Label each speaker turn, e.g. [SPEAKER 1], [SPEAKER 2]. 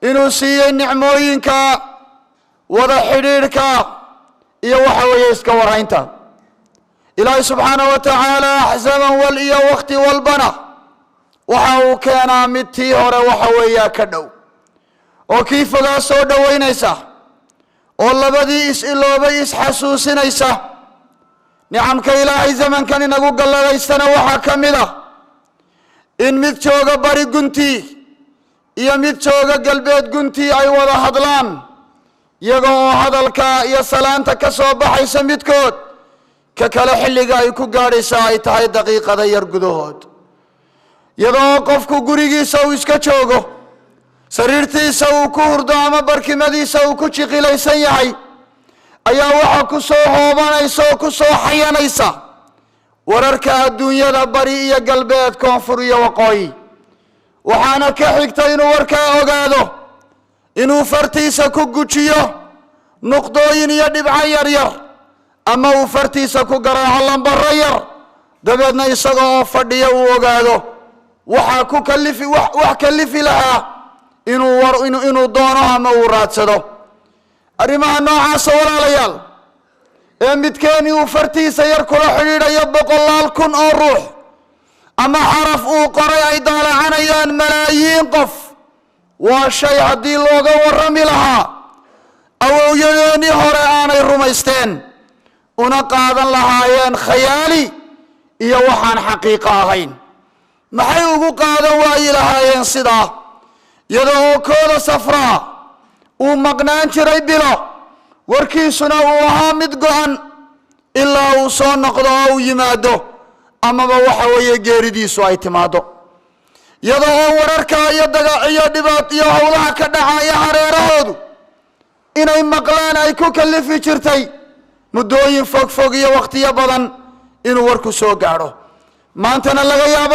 [SPEAKER 1] Inuu siiyey nicmooyinka wada xidhiidhka iyo waxa weeye iska warhaynta. Ilaahay subxaanahu wa tacaala zaman wal iyo wakhti walbana waxa uu keenaa mid tii hore waxa weeyaa ka dhow, oo kii fogaa soo dhowaynaysa, oo labadii is-iloobay isxasuusinaysa. Nicamka Ilaahay zamankan inagu galladaystana waxaa ka mid ah in mid jooga bari guntii iyo mid jooga galbeed guntii ay wada hadlaan, iyaga oo hadalka iyo salaanta ka soo baxaysa midkood ka kale xilliga ay ku gaadhaysa ay tahay daqiiqada yar gudahood, iyadoo qofku gurigiisa uu iska joogo, sariirtiisa uu ku hurdo ama barkimadiisa uu ku jiqilaysan yahay, ayaa waxa ku soo hoobanaysa oo ku soo xayanaysa wararka adduunyada, bari iyo galbeed, koonfur iyo waqooyi. Waxaana ka xigta inuu warkaa ogaado inuu fartiisa ku gujiyo nuqdooyin iyo dhibco yar yar, ama uu fartiisa ku garaaco lambaro yar, dabeedna isaga oo fadhiya uu ogaado waxaa ku kalifi wax kalifi lahaa inuu war inuu doono ama uu raadsado. Arrimaha noocaasa, walaalayaal, ee midkeeni uu fartiisa yar kula xidhiidhayo boqolaal kun oo ruux, ama xaraf uu qoray ay daalacanayaan malaayiin qof, waa shay haddii looga warrami lahaa awowyadeennii hore aanay rumaysteen, una qaadan lahaayeen khayaali iyo waxaan xaqiiqo ahayn. Maxay ugu qaadan waayi lahaayeen sidaa, iyadoo oo kooda safraa uu maqnaan jiray bilo, warkiisuna uu ahaa mid go-an ilaa uu soo noqdo oo uu yimaado, amaba waxa weeye geeridiisu ay timaado, iyadoo oo wararka iyo daga iyo dhibaat iyo howlaha ka dhacaya hareerahoodu inay maqlaan ay ku kalifi jirtay muddooyin fog fog iyo wakhtiyo badan inuu warku soo gaadho, maantana laga yaabo